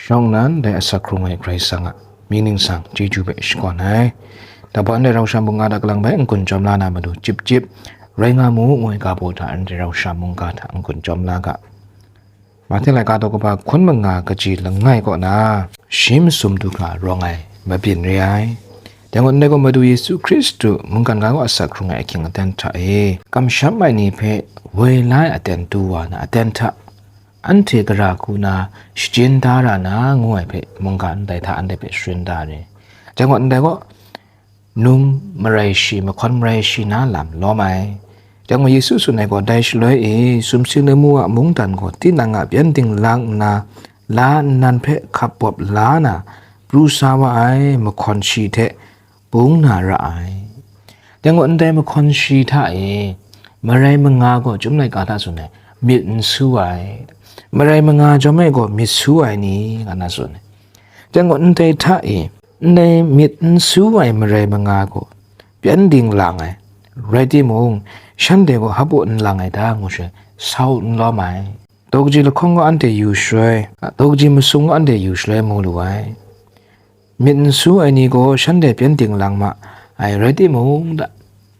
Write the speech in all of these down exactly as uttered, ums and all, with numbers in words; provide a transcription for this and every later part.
Shawng nnan dai asak hkrung ai Karai Kasang a mying ningsang chyeju hpe shakawn ai. Dai hpa ndai rau sha mungga hta kalang bai n-gun chyawm la na matu, Chyip chyip, rai nga mu, ngu ai ga baw hta ndai rau sha mungga hta n-gun chyawm la ga. Mahte laika daw kaba hkun manga kaji langai kaw na, shi masum du ga rawng ai mabyin re ai. Dai ngut ndai gaw, Madu Yesu Hkristu mungkan ga kaw asak hkrung ai ahkying aten hta e, kamsham ai ni hpe woi la ai aten du wa na aten hta, anhte gara hku na shajin da ra na, ngu ai hpe mungga ndai hta anhte hpe sharin da ai. Dai ngut ndai gaw, num marai shi, mahkawn marai shi na lam lawm ai. Dai gaw, Yesu tsun ai gaw, dai shaloi e, sumsing lamu a mungdan gaw tinang a pyengdin lang nna, la nnan hpe hkap bawp la na, pru sa wa ai mahkawn shi hte bung na ra ai. Dai gaw, ndai mahkawn shi hta e, marai manga gaw Chyum laika hta tsun ai, myit n su ai, marai manga chyawm e gaw myit su ai ni, nga na tsun ai. Dai gaw, ndai hta e, ndai myit n su ai marai manga gaw pyengdin lang ai, rai timung, shanhte gaw hpaw n lang ai ta, ngu shaloi, sau n lawm ai. Daw kaji lahkawng gaw anhte yu shaloi, daw kaji masum gaw anhte yu shaloi mu lu ai. Myit n su ai ni gaw shanhte pyengdin lang ma ai, rai timung,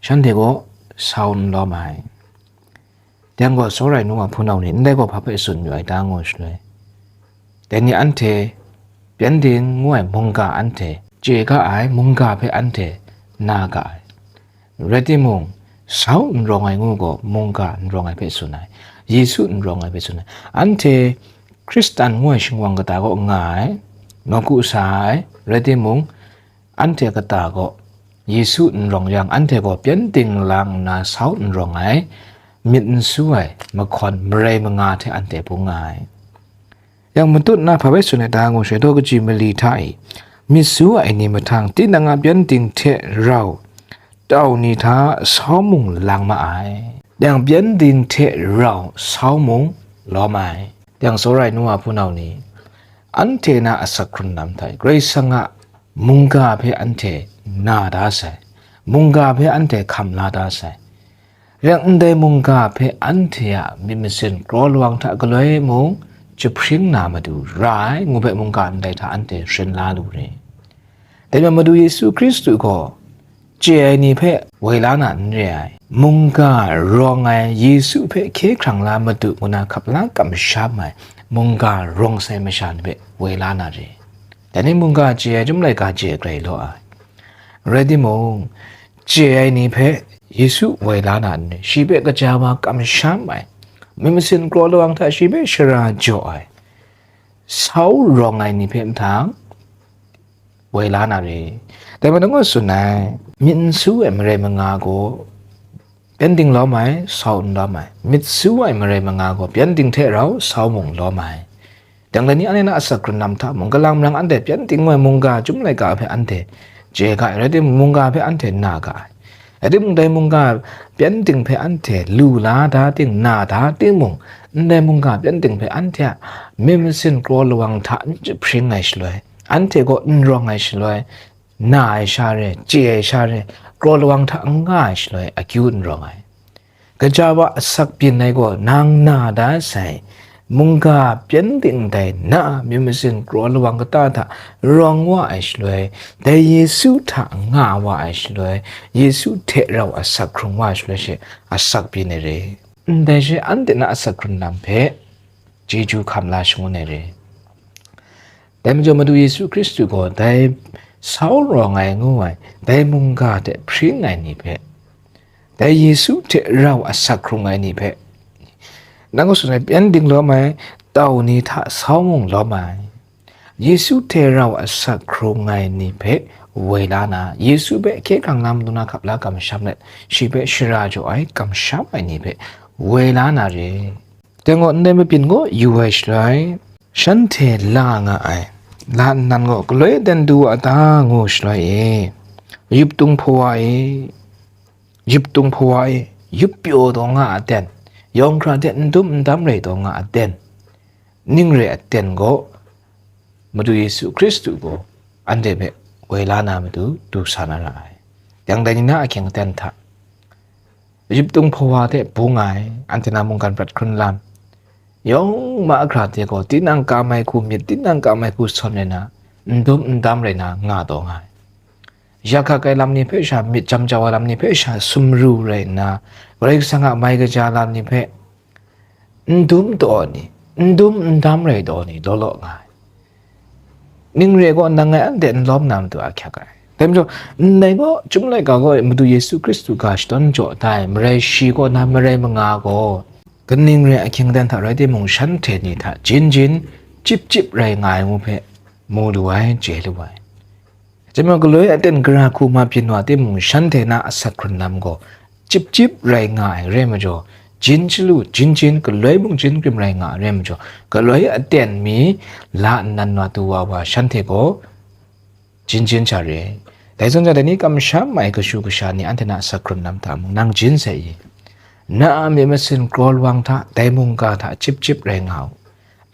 shanhte gaw sau n lawm ai. Dai gaw, tsawra ai nu wa hpunau ni, ndai gaw hpa hpe tsun yu ai ta, ngu shaloi, dai ni anhte pyengdin ngu ai mungga anhte chye ga ai, mungga hpe anhte na ga ai. Rai timung, sau n rawng ai ngu gaw, mungga n rawng ai hpe tsun ai, Yesu n rawng ai hpe tsun ai. Anhte Hkristan ngu ai shingwang kata kaw nga ai, nawku sa ai, rai timung, anhte kata gaw Yesu n rawng yang, anhte gaw pyengdin lang nna sau n rawng ai, myit n su ai, mahkawn marai manga hte anhte bung nga ai. Yang matut na hpa bai tsun ai ta, ngu shaloi, daw kaji mali hta e, myit su ai ni mahtang tinang a pyengdin hte rau tau ni hta sau mung lang ma ai. Yang pyengdin hte rau sau mung lawm ai. Yang tsawra ai nu wa hpunau ni, anhte na asak hkrung lam hta e, Karai Kasang a mungga hpe anhte na da sai, mungga hpe anhte hkam la da sai. Rai yang, ndai mungga hpe anhte a myit masin kraw lawang hta galoi mung jahpring na matu ra ai, ngu hpe mungga ndai hta anhte sharin la lu re. Dai majaw, Madu Yesu Hkristu gaw chye ai ni hpe woi la na n re ai. Mungga rawng ai, Yesu hpe hkye hkrang la matu ngu na hkap la kamsham ai, mungga rawng sai masha ni hpe woi la na re. Dai ni mungga chye ai, Chyum laika chye ai grai law ai. Rai timung, chye ai ni hpe Yesu woi la na n re, shi hpe kaja wa kamsham ai, myit masin kraw lawang hta shi hpe shara jaw ai, sau rawng ai ni hpe mahtang woi la na re. Dai majaw, ngu tsun ai, myit n su ai marai manga gaw pyengdin lawm ai, sau n lawm ai, myit su ai marai manga gaw pyengdin hte rau sau mung lawm ai. Dang dai ni anhte na asak hkrung lam hta mung, kalang marang anhte pyengdin ngu ai mungga Chyum laika hpe anhte chye ga ai, rai timung, mungga hpe anhte na ga ai. Rai timung, dai mungga pyengdin hpe anhte lu la da ting, na da timung, ndai mungga pyengdin hpe anhte a myit masin kraw lawang hta n jahpring ai shaloi, anhte gaw n rawng ai shaloi, na ai sha re, chye ai sha re, kraw lawang hta n nga ai shaloi, akyu n rawng ai. Kaja wa asak byin ai gaw nang na da sai, mungga pyengdin dai na a myit masin kraw lawang kata hta rawng wa ai shaloi, dai Yesu hta nga wa ai shaloi, Yesu hte rau asak hkrung wa ai shaloi she asak byin ai re. Ndai she anhte na asak hkrung lam hpe chyeju hkam la shangun ai re. Dai majaw, Madu Yesu Hkristu gaw dai sau rawng ai ngu ai, dai mungga hte hpring ai ni hpe, dai Yesu hte rau asak hkrung ai ni hpe, nang kaw tsun ai, pyengdin lawm ai, tau ni hta sau mung lawm ai, Yesu hte rau asak hkrung ai ni hpe woi la na, Yesu hpe hkye hkrang na matu na hkap la kamsham let, shi hpe shara jaw ai kamsham ai ni hpe woi la na re. Dai gaw, ndai mabyin gaw yu ai shaloi, shanhte la nga ai, la nnan gaw galoi aten du wa ta, ngu shaloi e, yup tung hpawa e, yup tung hpawa e, yup pyaw taw nga a aten, yawng hkra hte n dum n dam rai taw nga a aten, ning re aten gaw, Madu Yesu Hkristu gaw anhte hpe woi la na matu du sa na ra ai. Dang dai ni na ahkying aten hta, yup tung hpawa hte bung ai, anhte na mungkan prat hkrun lam, yawng ma a hkra hte gaw, tinang kam ai hku myit, tinang kam ai hku sawn rai na, n dum n dam rai na nga taw nga ai. Ya hkak ai lam ni hpe sha, myit jam jau ai lam ni hpe sha, sumru rai nna, Karai Kasang a mai kaja lam ni hpe n dum taw ni, n dum n dam rai taw ni, law law nga ai. Ning re gaw, nang ngai anhte n lawm na matu ahkyak ai. Dai majaw, ndai gaw, chyum laika gaw Madu Yesu Hkristu ga shadawn jaw da ai, marai shi kaw na marai manga gaw, kaning re ahkying aten hta rai timung, shanhte ni hta jin jin, chyip chyip rai nga ai ngu hpe mu lu ai, chye lu ai. Chyum gaw, galoi aten gara hku ma byin wa timung, shanhte na asak hkrun lam gaw chyip chyip rai nga ai rai majaw, jin shalu jin jin, galoi mung jin krim rai nga ai rai majaw, galoi aten mi la nnan wa du wa wa shanhte gaw jin jin sha re. Dai zawn, dai ni kamsham ai kashu kasha ni anhte na asak hkrun lam hta mung nang jin sai i? Na a myit masin kraw lawang hta, dai mungga hta chyip chyip rai nga u.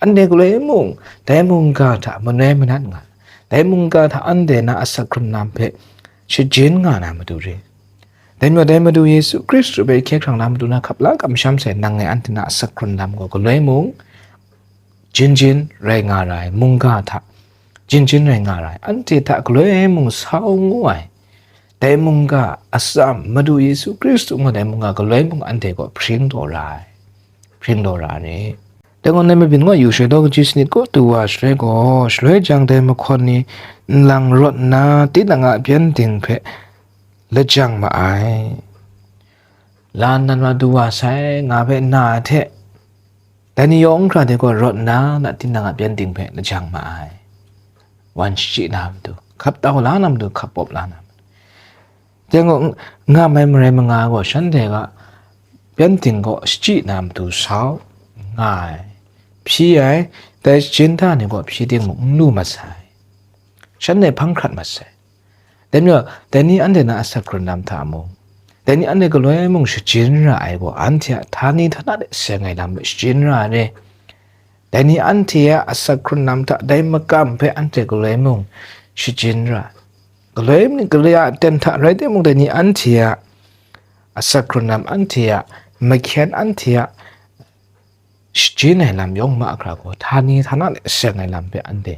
Anhte galoi mung, dai mungga hta manoi manat nga, dai mungga hta anhte na asak hkrun lam hpe shajin nga na matu re. Dai majaw, dai Madu Yesu Hkristu hpe hkye hkrang na matu na hkap la kamsham sai, nang ngai anhte na asak hkrun lam gaw galoi mung, jin jin rai nga ra ai, mungga hta jin jin rai nga ra ai, anhte hta galoi mung sau ngu ai, dai mungga atsam, Madu Yesu Hkristu ngu ai dai mungga galoi mung anhte gaw hpring taw ra ai, hpring taw ra ai re. Dai gaw, nai mabyin gaw yu shaloi, daw kaji sanit kaw du wa shaloi gaw, shaloi jang dai mahkawn ni nlang rawt nna, tinang a pyengdin hpe lajang ma ai. La nnan wa du wa sai, nga hpe na ai hte, dai ni yawng hkra de gaw rawt nna, na tinang a pyengdin hpe lajang ma ai. Wan shachyi na matu, hkap tau la na matu, hkap pawp la na matu. Dai gaw, nga mai marai manga gaw, shanhte ga pyengdin gaw shachyi na matu sau nga ai, hpyi ai, dai shajin da ni gaw hpyi ting mung n lu masai, shanhte hpang hkrat masai. Dai majaw, dai ni anhte na asak hkrun lam hta mung, dai ni anhte galoi mung shajin ra ai gaw, anhte a htani htana de seng ai lam hpe shajin ra ai re. Dai ni anhte a asak hkrun lam hta, dai makam hpe anhte galoi mung shajin ra ai. Galoi ni, galoi a aten hta rai timung, dai ni anhte a asak hkrun lam, anhte a mahkyen, anhte a shajin ai lam yawng ma hkra gaw, htani htana de seng ai lam hpe anhte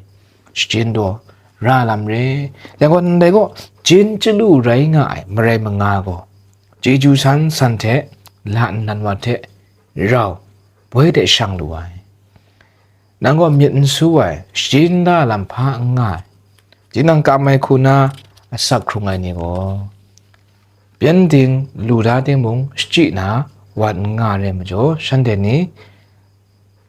shajin taw ra lam re. Dai gaw, ndai gaw, jin chyalu rai nga ai marai manga gaw, chyeju san san hte, la nnan wa hte rau, boi de shang lu ai. Nang gaw myit n su ai, shajin da lam hpa n nga ai, tinang kam ai hku na asak hkrung ai ni gaw, pyengdin lu da timung, shachyi na wan n nga ai rai majaw, shanhte ni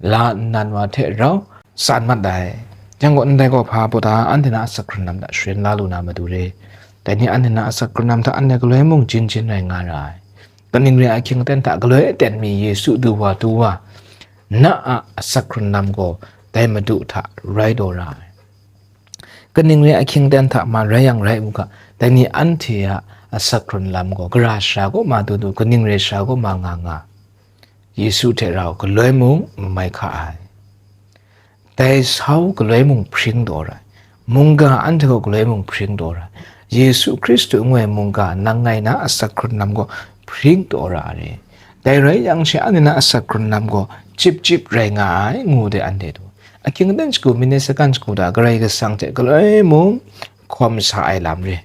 la nnan wa hte rau tsan mat ai. Yang gaw, ndai gaw hpa baw ta, anhte na asak hkrun lam hta sharin la lu na matu re. Dai ni anhte na asak hkrun lam hta anhte galoi mung jin jin rai nga ra ai. Kaning re ai, ahkying aten hta galoi aten mi Yesu du wa du wa, na a asak hkrun lam gaw dai Madu hta rai taw ra ai. Kaning re ai, ahkying aten hta ma rai yang rai u ga, dai ni anhte a asak hkrun lam gaw gara shara kaw ma du du, kaning re shara kaw ma nga nga, Yesu hte rau galoi mung n mai hka ai. Dai sau galoi mung hpring taw ra ai, mungga anhte gaw galoi mung hpring taw ra ai, Yesu Hkristu ngu ai mungga nang ngai na asak hkrun lam gaw hpring taw ra ai re. Dai rai yang she, anhte na asak hkrun lam gaw chyip chyip rai nga ai, ngu de anhte du. Ahkying aten shagu, minit sakan shagu hta Karai Kasang hte galoi mung hkawm sa ai lam re.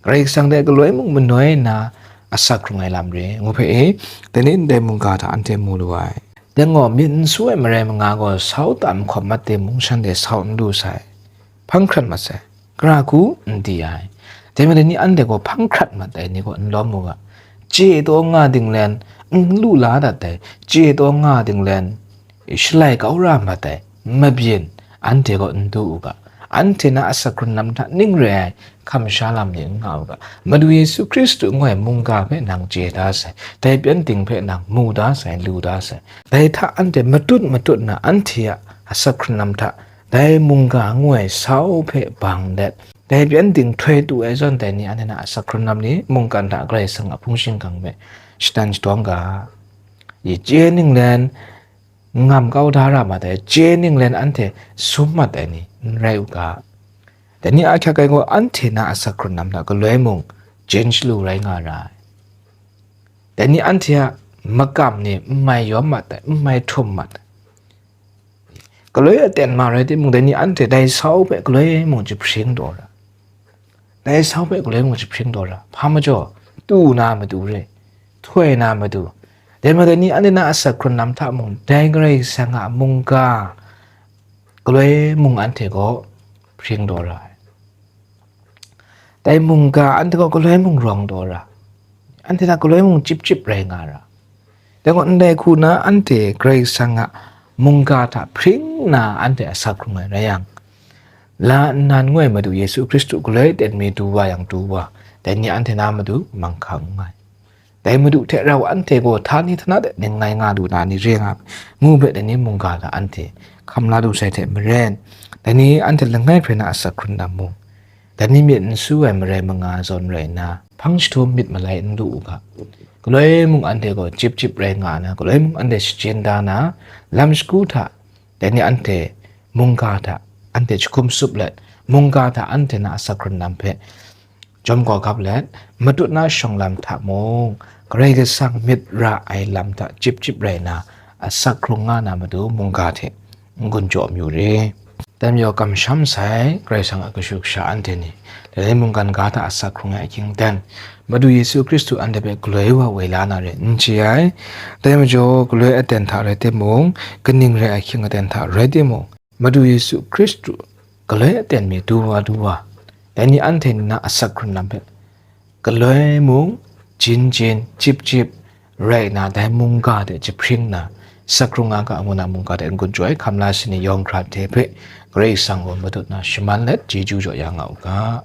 Karai Kasang hte galoi mung manoi nna asak hkrung ai lam re, ngu hpe e, dai ni ndai mungga hta anhte mu lu ai. Dai gaw, myit n su ai marai manga gaw sau tam hkawm mat timung, shanhte sau n lu sai, hpang hkrat mat sai, gara hku n di ai. Dai majaw, dai ni anhte gaw hpang hkrat mat ai ni gaw n lawm u ga, chye taw nga dinglen n lu la dat ai, chye taw nga dinglen shalai kau ra mat ai, mabyin, anhte gaw n du u ga, anhte na asak hkrun lam hta ning re ai hkam sha lam ni n nga u ga, Madu Yesu Hkristu ngu ai mungga hpe nang chye da sai, dai pyengdin hpe nang mu da sai, lu da sai, dai hta anhte matut matut na anhte a asak hkrun lam hta dai mungga ngu ai sau hpe bang let, dai pyengdin htoi tu ai zawn, dai ni anhte na asak hkrun lam ni mungkan hta Karai Kasang a hpung shingkang hpe shatan shadawng ga, i chye ninglen ngam kau da ra mat ai, chye ninglen anhte sum mat ai ni n rai u ga, dai ni ahkyak ai gaw, anhte na asak hkrun lam hta galoi mung jin shalu rai nga ra ai. Dai ni anhte a makam ni n mai yawm mat ai, n mai htum mat ai, galoi aten ma rai timung, dai ni anhte dai sau hpe galoi mung jahpring daw ra. Dai sau hpe galoi mung jahpring daw ra. Hpa majaw, tu na matu re, htoi na matu. Dai majaw, dai ni anhte na asak hkrun lam hta mung, dai Karai Kasang a mungga galoi mung anhte gaw hpring daw ra ai. Dai mungga anhte gaw galoi mung rawng daw ra, anhte hta galoi mung chyip chyip rai nga ra. Dai gaw, ndai hku na anhte Karai Kasang a mungga hta hpring nna anhte asak hkrung ai rai yang, la nnan ngu ai Madu Yesu Hkristu galoi ten mi du wa yang du wa, dai ni anhte na matu manghkang n gai. Dai Madu hte rau anhte gaw htani htana de ning ngai nga lu na ni re nga, ngu hpe dai ni mungga hta anhte hkam la lu sai hte maren, dai ni anhte langai hpre na asak hkrun lam mung, dai ni myit n su ai marai manga zawn rai nna, hpang jahtum myit malai n lu u ga. Galoi mung anhte gaw chyip chyip rai nga na, galoi mung anhte shachyen da na, lam shagu hta dai ni anhte mungga hta anhte jahkum sup let, mungga hta anhte na asak hkrun lam hpe jawm kau gap let, matut na shawng lam hta mung, Karai Kasang myit ra ai lam hta chyip chyip rai nna, asak hkrung nga na matu mungga hte n-gun jaw mayu re. Dai majaw, kamsham sai Karai Kasang a kashu kasha anhte ni, dai mungkan ga hta asak hkrung ai ahkying aten, Madu Yesu Hkristu anhte hpe galoi wa woi la na re n chye ai. Dai majaw, galoi aten hta rai timung, kaning rai ahkying aten hta rai timung, Madu Yesu Hkristu galoi aten mi du wa du wa, dai ni anhte ni na asak hkrun lam hpe, galoi mung, jin jin, chyip chyip rai nna, dai mungga hte jahpring nna, asak hkrung nga ga ngu na mungga hte n-gun jaw ai hkam la sai ni yawng hkra hte hpe, Karai Kasang gaw matut na shaman let, chyeju jaw ya nga u ga.